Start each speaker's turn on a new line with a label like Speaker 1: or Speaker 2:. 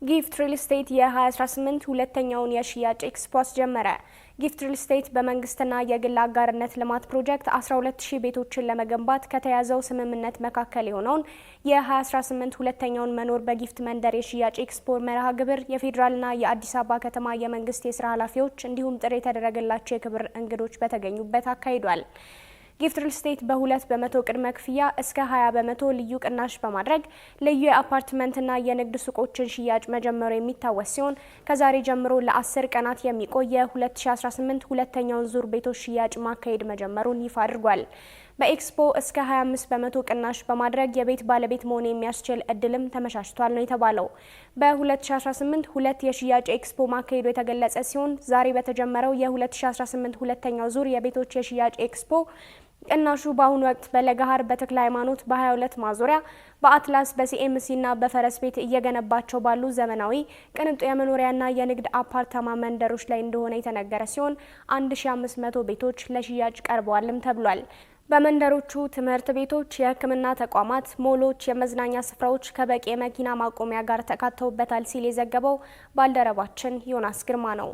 Speaker 1: ጊፍት ሪል ስቴት የ2018 ሁለተኛውን የሽያጭ ኤክስፖ አስጀመረ። ጊፍት ሪል ስቴት በመንግስትና የግል አጋርነት ልማት ፕሮጀክት 12,000 ቤቶችን ለመገንባት ከተያዘው ስምምነት መካከል የሆነውን የ2018 ሁለተኛውን መኖር በጊፍት መንደር የሽያጭ ኤክስፖ መርሃ ግብር የፌዴራልና የአዲስ አበባ ከተማ የመንግስት የስራ ኃላፊዎች እንዲሁም ጥሪ የተደረገላቸው የክብር እንግዶች በተገኙበት አካሂዷል። ጊፍት ሪል ስቴት በ2% ቅድመ ክፍያ እስከ 20% ልዩ ቅናሽ በማድረግ ልዩ የአፓርትመንትና የንግድ ሱቆችን ሽያጭ መጀመሩ የሚታወስ ሲሆን፣ ከዛሬ ጀምሮ ለ10 ቀናት የሚቆይ የ2018 ሁለተኛውን ዙር ቤቶች ሽያጭ ማካሄድ መጀመሩን ይፋ አድርጓል። በኤክስፖ እስከ 25% ቅናሽ በማድረግ የቤት ባለቤት መሆን የሚያስችል እድልም ተመቻችቷል ነው የተባለው። በ2018 ሁለት የሽያጭ ኤክስፖ ማካሄዱ የተገለጸ ሲሆን፣ ዛሬ በተጀመረው የ2018 ሁለተኛው ዙር የቤቶች የሽያጭ ኤክስፖ ቅናሹ በአሁኑ ወቅት በለገሃር፣ በተክለ ሃይማኖት፣ በ22 ማዞሪያ፣ በአትላስ፣ በሲኤምሲና በፈረስ ቤት እየገነባቸው ባሉ ዘመናዊ ቅንጡ የመኖሪያና የንግድ አፓርታማ መንደሮች ላይ እንደሆነ የተነገረ ሲሆን፣ 1500 ቤቶች ለሽያጭ ቀርበዋልም ተብሏል። በመንደሮቹ ትምህርት ቤቶች፣ የሕክምና ተቋማት፣ ሞሎች፣ የመዝናኛ ስፍራዎች ከበቂ የመኪና ማቆሚያ ጋር ተካተውበታል ሲል የዘገበው ባልደረባችን ዮናስ ግርማ ነው።